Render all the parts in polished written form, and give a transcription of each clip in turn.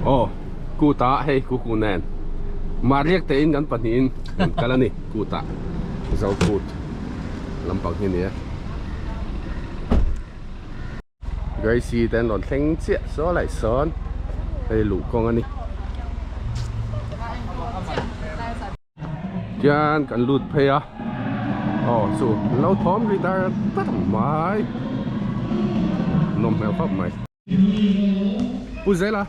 Aw kut ah hei kuku nen mahriak te in kan pahnih in kan kal a ni kut ah zo kut lampang hi a ni e. Gracie te an rawn thleng chiah saw lai sawn hei luh kawng a ni. Tian kan lut phei a aw chu lo thawm ri dar dar mai nawm hmel khawp mai. Pu Zela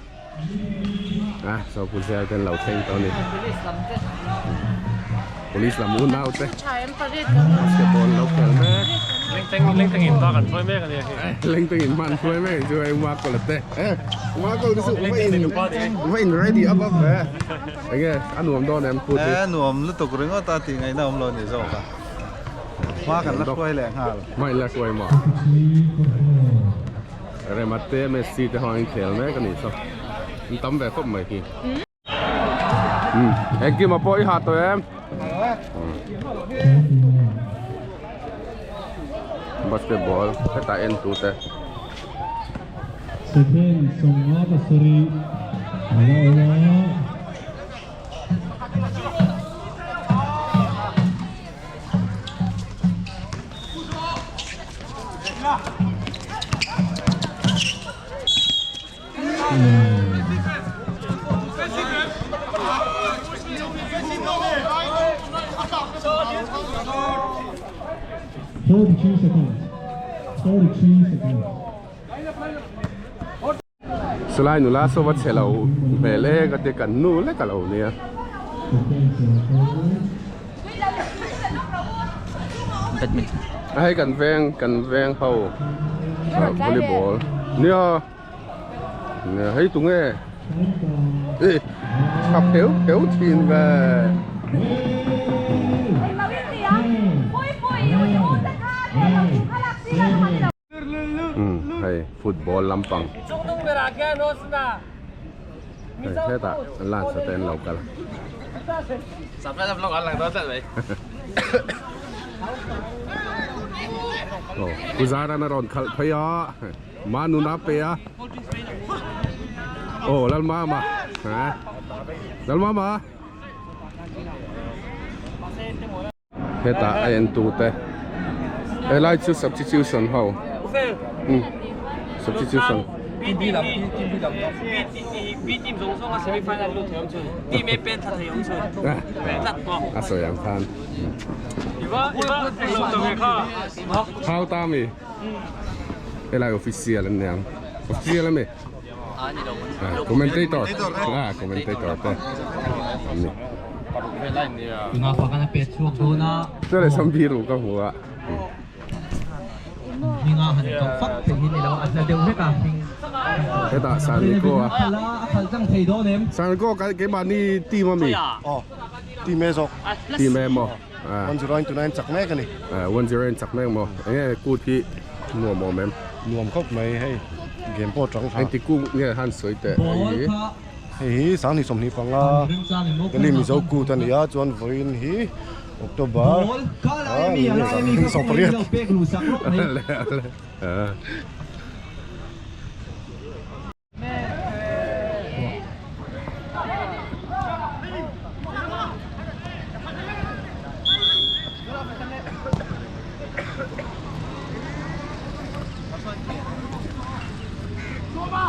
a so Pu Zel te an lo thleng tawh a ni. Police lam unau te basketball an lo khel mek. Lengteng in bak an hruai mek a nia hei. Lengteng in hman hruai mek chu hei Umakawla te. Umakawla te chu va in ready up up ve. Enge a nuam dawn em kut hi? E nuam lutuk ringawt a tih ngaihna awm lo ni zawk a. Hma kan la hruai leh nghal. Hma in la hruai maw? Remate Messi te ho an inkhel mek a nih saw. An tam ve khawp mai khi. Engkim a pawh i ha tawh em? Basketball hetah en tu te. Second 57 a la awm a. 43 seconds. 43 seconds. Salai nula saw a chhe lo hmel e ka ti kan nu lek a lo nia. A hei kan veng kan veng ho volleyball nia nia hei tunge e tha pheu pheu thin ve. Umm hei football lampang hei hetah an lan sa te an lo kal aw Pu Zaran a rawn khalh phei a Manuna pe a aw Lalmama ha Lalmama. Hetah a en tu te helai chu substitution ho umm substitution a sawi ang khan thau ta mi helai official an niang official ami commentator commentator te an ni. Chuan sambi ru ka hmu a. Hetah Saniko a. Saniko keimahni team ami? Aw team e zawk. Team e maw? 1029 chak mek a ni. 10 chak mek maw? Enge kut hi nuam awm em? Nuam khawp mai hei game pawh tang tha. Engti kut nge han sawi teh hei hi? Hei hi 2025 Delhi Mizo kut a ni a chuan vawiin hi October 28.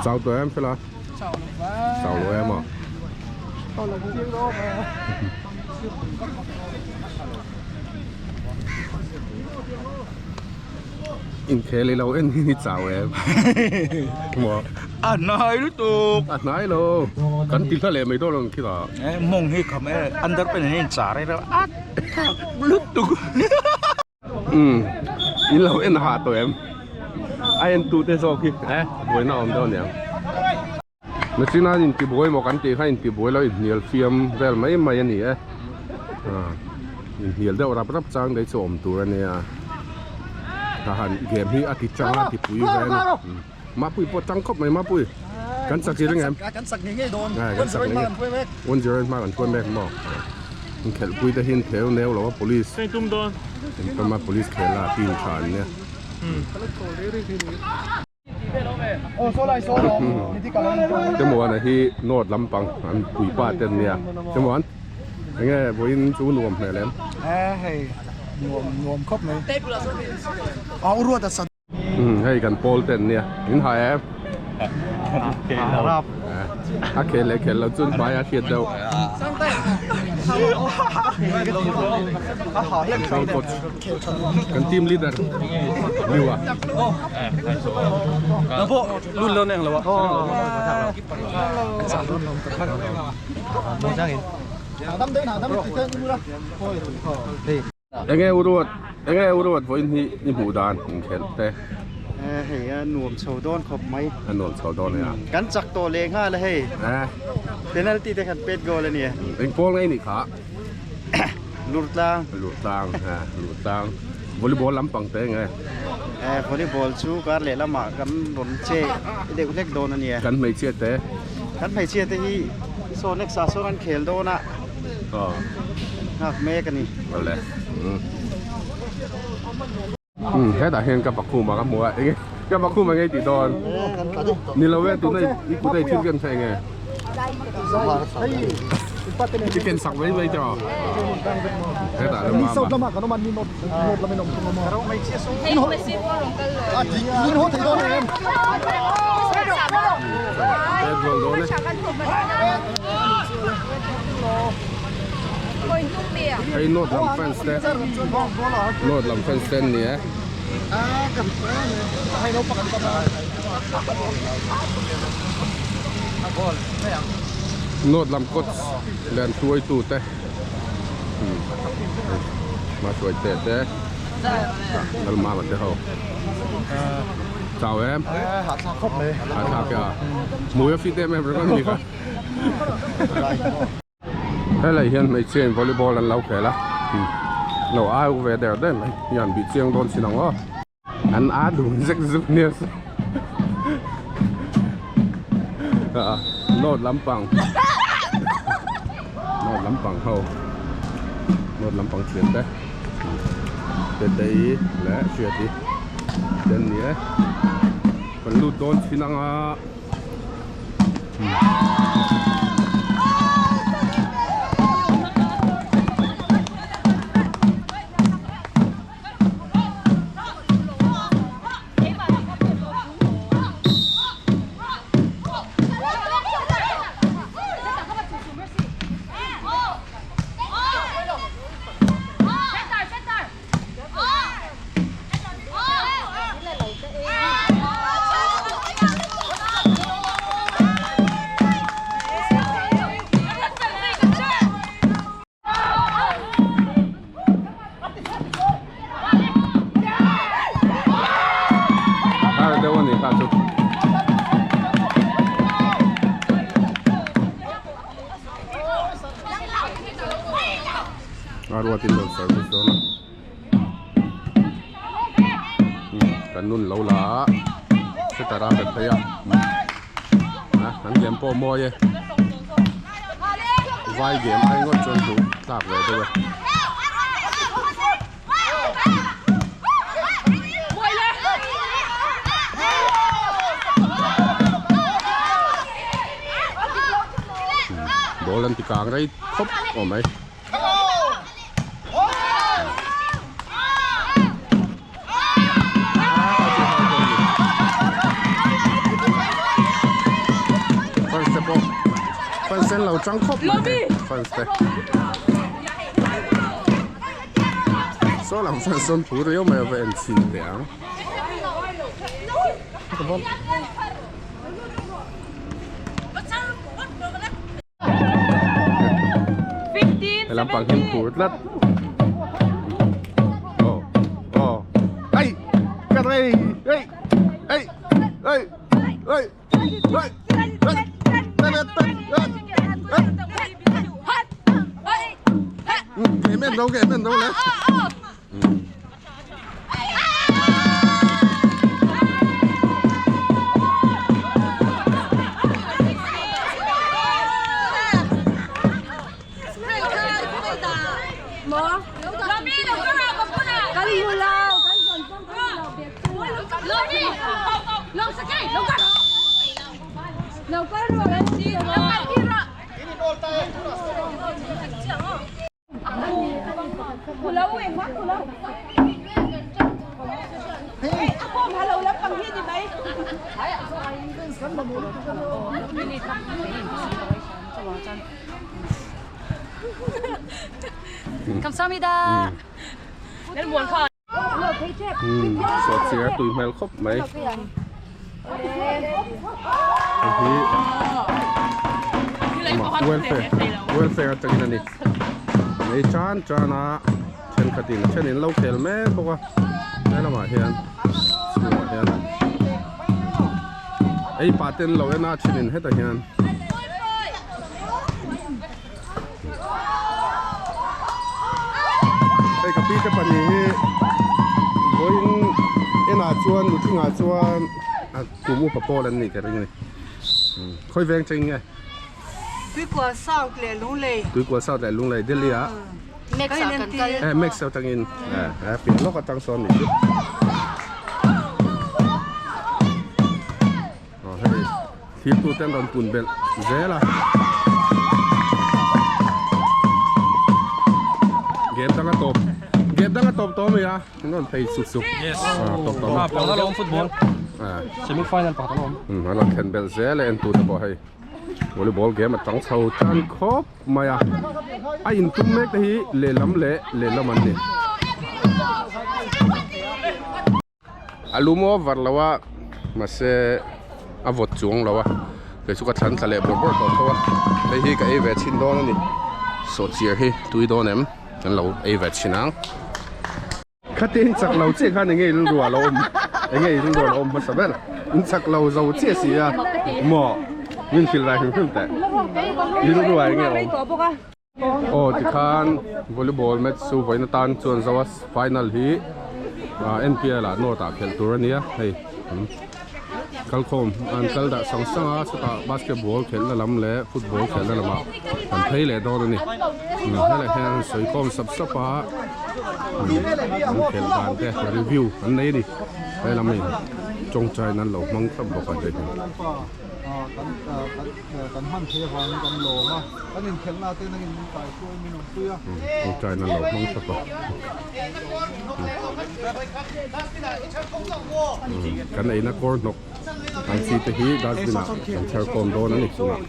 Chau tawh em Fela? Chau lo em aw? Inkhel i lo en hi ni chau em? Maw? A hnai lutuk. A hnai lo. Kan ti hla leh mai dawn lo khi ta. Mawng hi kham e under pen hian char e a thak lutuk. Umm in lo en ha tawh em? A en tu te zawk hi eh buaina awm deuh aniang. Machine a intibuai maw kan tih kha intibuai lo inhnial fiam vel mai mai a ni e. Inhnial deuh rap rap chang daih chu awm tur a nia. Tahan game hi a ti chang a ti pui ve a ni. Mapui pawh tang khawp mai Mapui. Kan chak i ring em? Kan chak ngei ngei dawn. Kan chak ngei ngei. 1-0 in hma kan hruai mek maw? Inkhelhpui te hi an theu neu lo a police. Heng tum dawn. Tum a police khel a team tha an nia. Temuana hi north lampang an puipa te an nia. Temuan, enge vawiin chu nuam hmel em? Hei nuam nuam khawp mai. A u ruat a sa. Hei kan pawl te an nia. In hai em? A khel leh khel lo chuan hmai a hriat deuh. Kan coach, kan team leader Liu-a. Enge u ruat enge u ruat vawiin hi i hmuh dan inkhelh te. Hei a nuam chho dawn khawp mai. A nuam chho dawn nia. Kan chak tawh leh nghal a hei. Penalty te khan pet goal a nia. Eng pawl ngei nih kha. Lurtlang. Lurtlang lurtlang volleyball lampang te enge. Volleyball chu kar leh lamah kan rawn che deuh hlek dawn a nia. Kan hmeichhia te. Kan hmeichhia te hi saw next ah sawn an khel dawn a. Nghak mek a ni. Awle. Um hetah hian ka pakhum a ka hmu a enge ka pakhum a ngei tih dawn. Ni lo e tuna i kut a i thil ken kha enge. I ken sak mai mai tawh. Hetah lo mama. Red goal dawn e. Hei north lam fans te north lam fans te an ni e. North lam coach leh an hruaitu te hma hruai te te Lalmama te ho chau em hahthlak e a hmui a fit em em reng a ni kha. Helai hian hmeichhia in volleyball an lo khel a lo au ve der der mai hian bih chiang dawn sin ang aw an a dun zek zuk nia se a north lampang north lampang ho north lampang thian te tetei leh hriati te an ni e kan lut dawn chin ang a. Har deuh a ni kha chu. A ruatin lo service dawn a kan nun lo la a setter a bet phei a an game pawh mawi e vai game ai ngawt chuan duh tlak ve deuh e. Ball an ti kang rei khawp awm mai. Fans te pawh fans te an lo chang khawp mai fans te. Saw lam chuan sawn thu riau mai a va en chhin teh ang. He lampang hi phur tlat. Oh oh ai ka rei ei ei ei ei Kể men đâu đấy. 감사합니다. Sawhchiar tui hmel khawp mai hei hi welfare welfare atangin a ni an ei tan tan a thenkhatin a thenin lo khel mek bawk a he lamah hian chhungah hian ei pah te an lo en a thenin hetah hian. Hei ka pi te pahnih hi vawiin enah chuan nuthlingah chuan a kum upa pawl an nih ka ring a ni khawi veng cheng nge Tuikual South leh Lunglei Tuikual South leh Lunglei Delhi ah Max ah kan kal eh Max atangin eh pian lawk atang sawn nih chu. Aw hei thirtu te an rawn pun belh zel a gate dang a tawp gate dang a tawp tawh mai a an rawn phei suk suk Yes. Ah, tawp tawh Ah, pakhat a lawm football. Ah. Semi final pakhat a lawm. Um an rawn thlen belh zel a entu te pawh hei volleyball game a tang chho tan khawp mai a a intum mek te hi lehlam leh lehlam an ni. A lum over lo a mahse a vawt chuang lo a kei chu ka thlan thla leh bawrh bawrh tawh tho a hei hi ka ei ve chhin dawn a ni sawhchiar hi tui dawn em kan lo ei ve chhin ang. Khatia in chak lo chiah khan enge rilru a lo awm enge rilru a lo awm hmasa ber in chak lo zo chiah si a maw min hrilh rai hrim hrim teh rilru ah enge awm. Aw tikhan volleyball match chu vawiin atan chuan zo a final hi NPL ah north ah khelh tur a nia hei kalkhawm an kal dah sang sang a chutah basketball khelhna lam leh football khelhna lamah an phei leh dawn a ni helai hian an sawi khawm sap sap a an khelh dan te review an nei a ni helam hi tawngtai nan lo hmang thlap bawk a hei hi. Kan hman thei avangin kan lawm a, kan inkhelhna te nangin min kaihruai min awmpui a. Tawngtaina lo hmang thlap a. Kan eina kawr hnawk ang chi te hi dustbin ah kan chher khawm dawn a ni chungah.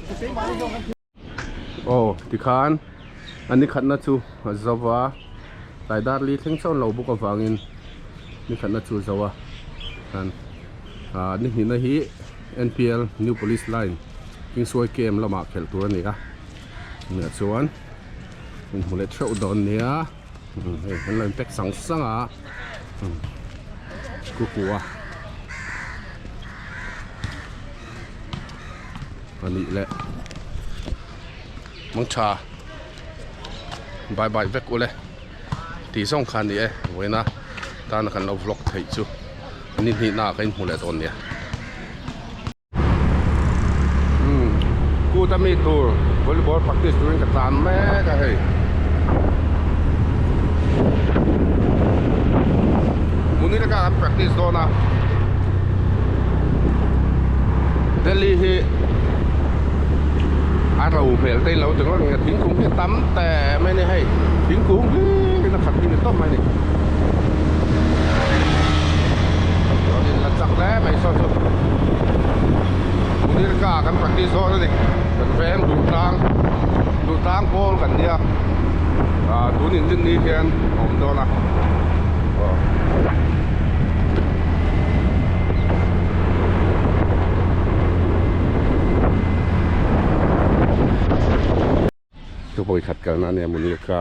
Aw tikhan a ni khatna chu a zo va, tlai dar li thleng chawn lo bawk avangin ni khatna chu a zo a. Ni hnihna hi. NPL New Police Line Kingsway Camp lamah khelh tur a ni a tunah chuan in hmu leh theuh dawn nia hei an lo in pack sang sang a kukua a nih leh mangtha bye bye vek ule tih zawng kha a ni e vawiina tana kan lo vlog theih chu. Ni hnihna ah ka inhmu leh dawn nia. Umm kut a mi tur volleyball practice turin ka tlan mek a hei. Munir ka kan practice dawn a. Delhi hi a ro hmel te in lo ti ngawt ang thingkung hi a tam teh mai a ni hei thingkung hlir in a khat hi ni tawp mai a ni. Chuan in la chak hle mai saw chu Munirka kan practice dawn a ni kan veng duh tlang duh tlang pawl kan nia ah tun in rin ni hian a awm dawn a aw. Ka vawikhat kalna ania Munirka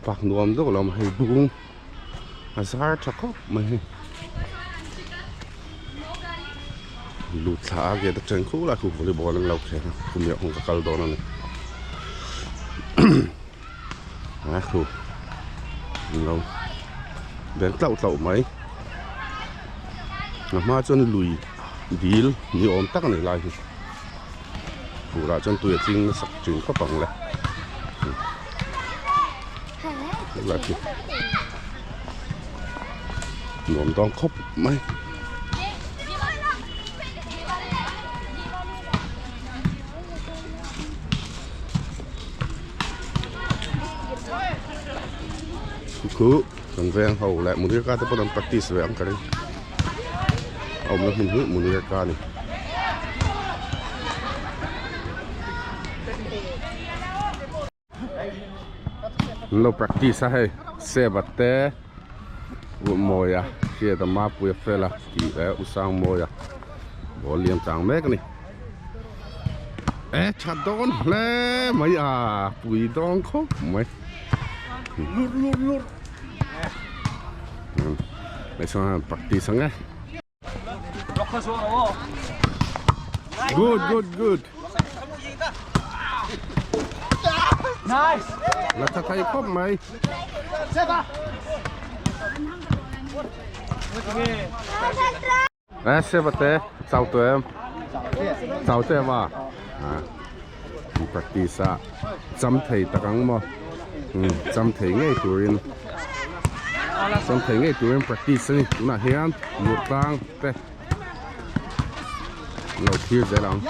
pak nuam deuh lo awm a hei bung a zar tha khawp mai hei lut thla a gate atang khu lai khu volleyball an lo khel a khumi ah khuan ka kal dawn a ni a khu an lo beng tlauh tlauh mai a hma chuan lui dil ni awm tak a ni lai hi. Furah chuan tui a tling nasa thin khawp ang le. Nuam dawn khawp mai. Khu kan veng ho leh Munirka te pawn an practice ve ang ka ring. A awmna hmun hi Munirka a ni. An lo practice a hei Seba te Mawia Hriata Mapuia Fela tih leh Usangmawia ball liam chang mek a ni. E tha dawn hle mai a pui dawn khawp mai. Lur lur lur. Hei chuan practice ang e. Good good good. Nice. La tha thei khawp mai. E Seva te chau tawh em? Chau tawh em a? A practice a cham thei tak ang maw? Umm cham thei ngei turin cham thei ngei turin practice a ni tunah hian mut tlang te lo thlir zel ang.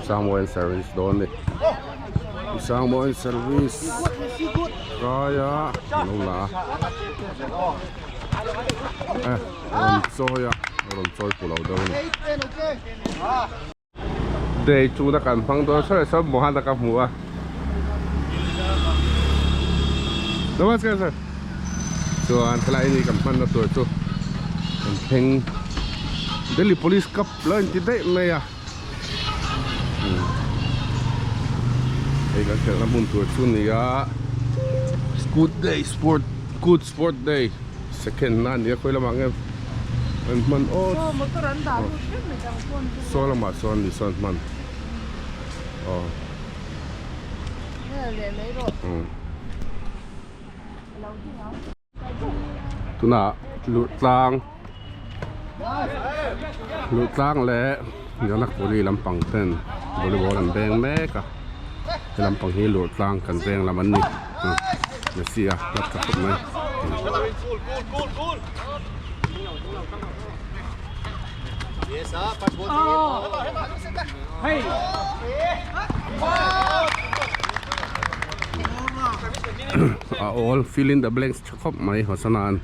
Sangmawian service dawn a ni Sangmawian service kaia lo la a eh rawn chawi a rawn chawi phu lo deuh a ni day chuna kan hmang dawn sawi sawi Mohan a ka hmu a namaskar sir. Chuan helai ni kan hmanna tur chu kan thleng Delhi Police Cup lo inti daih mai a hei kan khelhna hmun tur chu ni a Good day sport good sport day second na a ni a khawi lamah nge an hman aw saw lamah sawn ni sawn hman aw. Tunah luh tlang luh tlang leh Janakpuri lampang ten volleyball an beng mek a he lampang hi luh tlang kan veng lam an ni Messi a hlat tha khawp mai. A awl fill in the blanks tha khawp mai Hosana an.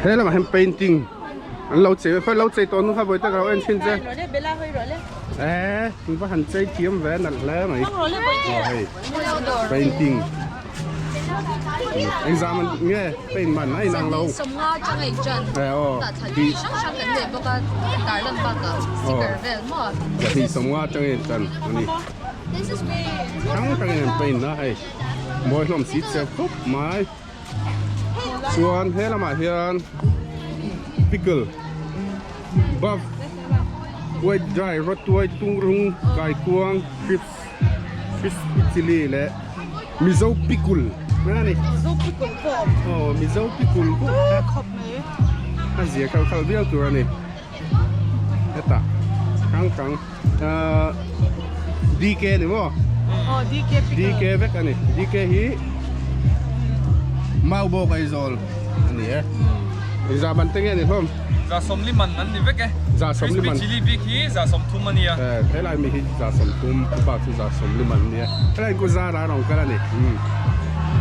He lamah hian painting an lo chei a lo chei tawh hnu kha vawi tak a lo en thin che eh in va han chei thiam ve nalh hle mai aw hei painting engzam an nge paint man a inang lo eh aw zahnih sawmnga atanga intan a ni hrang hrangin an paint a hei mawi hlawm si chep khawp mai. Chuan he lamah hian pickle buff white dry rawtuai tungrung kaikuang chips crispy chilli leh mizo pickle a ni Mizo pickle pawh a awm. Aw mizo pickle pawh khawp mai. A zia kal kal viau tur a ni. Hetah hrang hrang ahh DK ni maw? Aw DK pickle. DK vek a ni. DK hi Maubawk Aizawl a ni e. Za ban te nge ni hlawm? Za sawmli man an ni vek e. Za sawmli man. Crispy chilli bik hi za sawmthum a nia. Eh helai mi hi za sawmthum bak chu za sawmli man a nia. Helai ku zara a rawn kal a ni.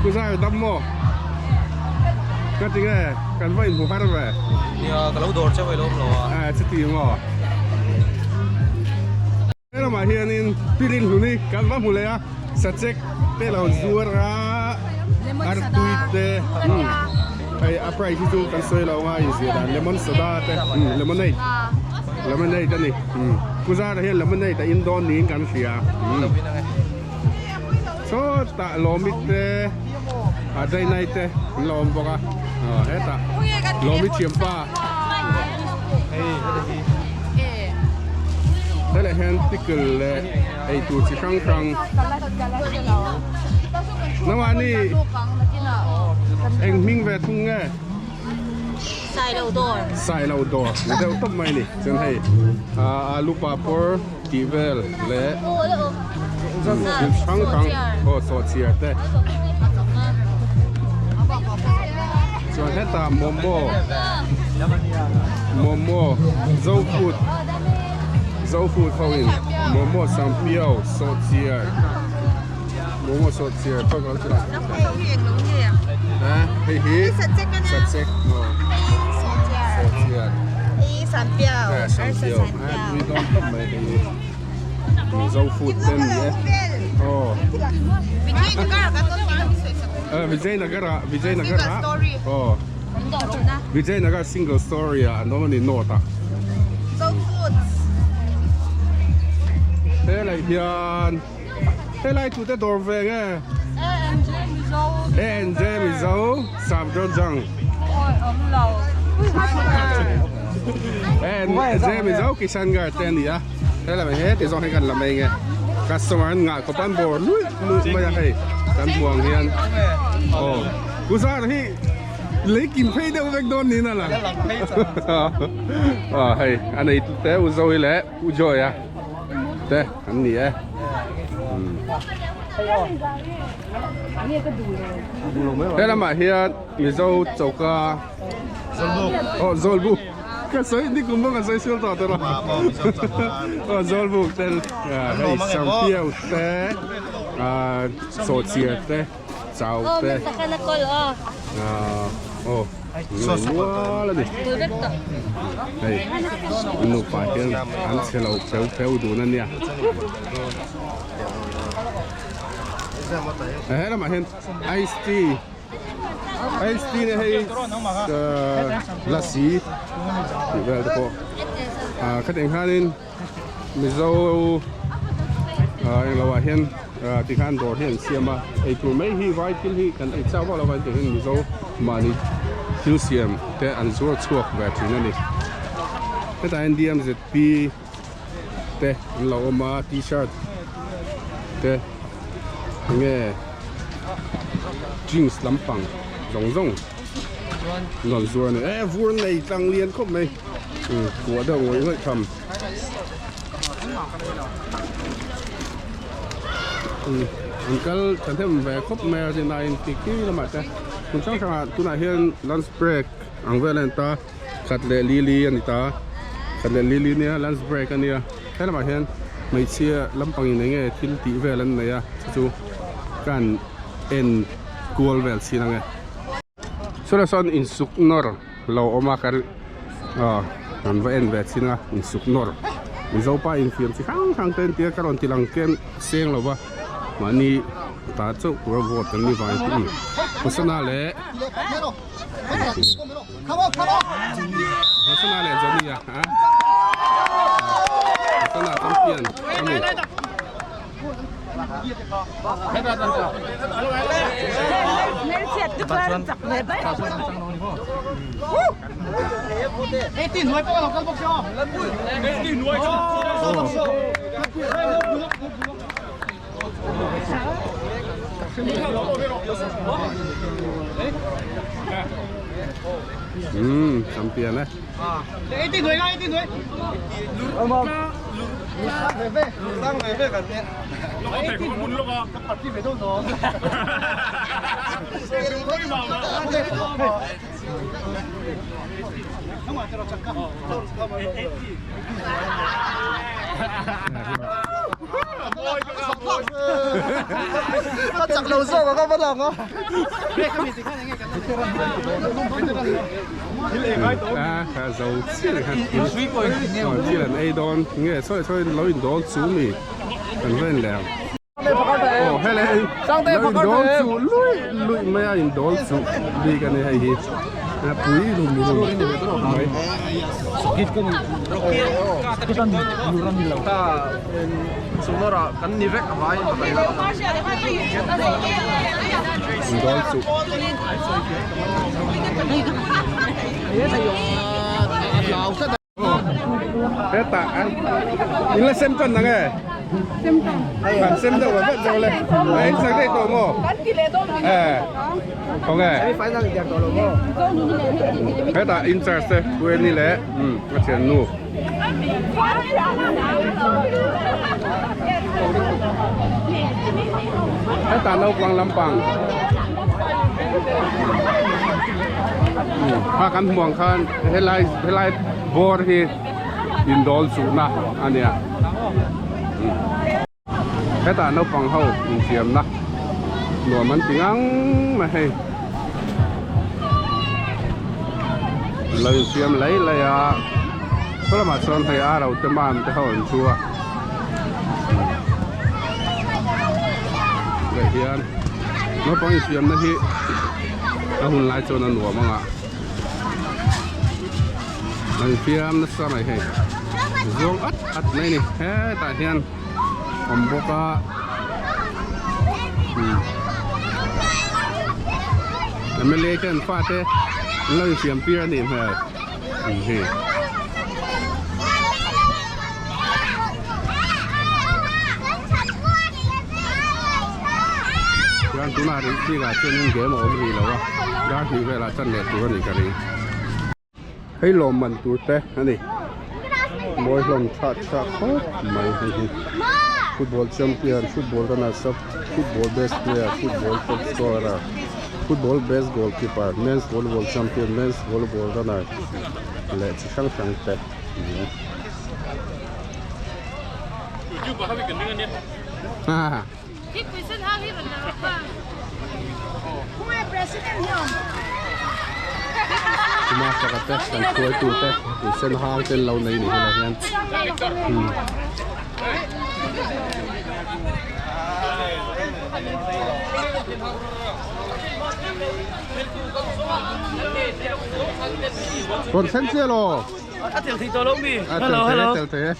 Ku zara dam maw? Ka ti nge kan va inhmu har ve. Nia ka lo dawr chauh ilo awm lo a. Eh chuti maw. He lamah hianin pirin hluni kan va hmu leh a sachek te lo zuar a artui te hei a price hi chu kan sawi lo anga inzir dan lemon soda te lemonade lemonade a ni puzara hian lemonade a in dawn niin kan hria. Sawtah lawmit te a dainai te an la awm bawk a. Hetah Lawmi thiampa helai hian pickle leh eitur chi hrang hrang nangmahni eng hming ve thung nge? Sailo dawr. Sailo dawr ni deuh tawp mai a ni. Chuan hei alu papawr tih vel leh thil hrang hrang aw sawhchiar te. Chuan hetah momo momo zo food zo food ho in momo sangpiau sawhchiar momo sawhchiar pawh ka lo ti la. Hei hi sachek maw sawhchiar sanpiau tui dawn tawp mai hei hi Mizo food te ni e aw Vijay Nagar ah Vijay Nagar ah aw Vijay Nagar single story ah an awm a ni north ah helai hian Helai tute dawr ve nge? ANJ Mizo Sabdrawjang. ANJ Mizo Kishangarh te a ni a. Helai mai he ti zawng hi kan la mai nge. Customer an ngah khawp a an bawr luih luih mai a hei kan hmu ang hian. Aw Kuzar hi lei kim phei deuh vek dawn niin a lang. Aw hei a nei tute U Zoe leh U Joy a. Te an ni e. He lamah hian Mizo choka Aw Zawlbuk ka sawi ni kum bawk a sawi sil tawh tawh aw Zawlbuk te hei Sangpiau te Sawhchiar te Chau te aw nual a ni hei an nupa hian an chhe lo pheu pheu dun a nia he lamah hian ice tea ice tea ne hei lassi tih vel te pawh khatiang khanin Mizo englo ah hian tikhan dawr hi an siam a eitur mai hi vai thil hi kan ei chau vak lo va tihian Mizo mahni thil siam te an zuar chhuak ve thin a ni hetah hian DMZP te an lo awm a t-shirt te enge jeans lampang zawng zawng an rawn zuar a ni e vur nei tlang lian khawp mai. Kuah deuh ngawih ngawih tham. An kal thahnem ve khawp mai a zin aiin ti khi lamah te hmun hrang hrangah tunah hian lunch break ang vel a ni ta khat leh li li a ni ta khat leh li li nia lunch break a nia he lamah hian hmeichhia lampangin eng nge thil tih vel an nei a chu chu ka han en kual vel chin ang e. Chulai sawn insuk nawr lo awm a ka aw kan va en ve chin a insuk nawr Mizopa infiam chi hrang hrang te an tia ka rawn ti lang tlem seng lo va mahni ta chauh tura vote an ni vang hi Hosana leh Hosana leh Johnny a Hosana champion a ni. Champion e. A zo chiah khan thil an ei dawn nge sawi sawi lo in dawl chu mi kan ren leh ang aw hele lo in dawl chu lui lui mai a in dawl chu bik a ni hei hi a pui lum lum mai. Indawl suh. Hetah in la sem tan nang e? Sem tan. Kan sem deuh vat zo le. In sak daih tawh maw? Eh. Khaw nge? Hetah in charge te Pueni leh a thiannu. Hetah naupang lampang kha kan hmuh ang khan helai helai bawr hi indawl chuhna a nia hetah naupang ho infiamna nuam an ti ngang mai hei an lo infiam lai lai a saw lamah chuan hei a ro te mam te ho an thu a leh hian naupang infiamna hi a hun lai chuan a nuam ang a an infiam nasa mai hei zawng at at mai a ni hetah hian awm bawk a mla te an fate an lo infiam tir a nih hmel hei. Chuan tunah rih bikah chuanin game a awm rih lo a dar hnih velah chan leh tur a nih ka ring. Hei lawmman tur te a ni. Mawi hlawm tha tha khawp mai hei hi. Football champion, football runners up, football best player, football top scorer, football best goalkeeper, men's volleyball champion, men's volleyball runner leh chi hrang hrang te a ni a. Kuma saka te kan hruaitu te tui sen hang te an lo nei ni helai hian Rawn thleng chiah law. A tel thei tawh lo mi. A tel thei e tel thei e.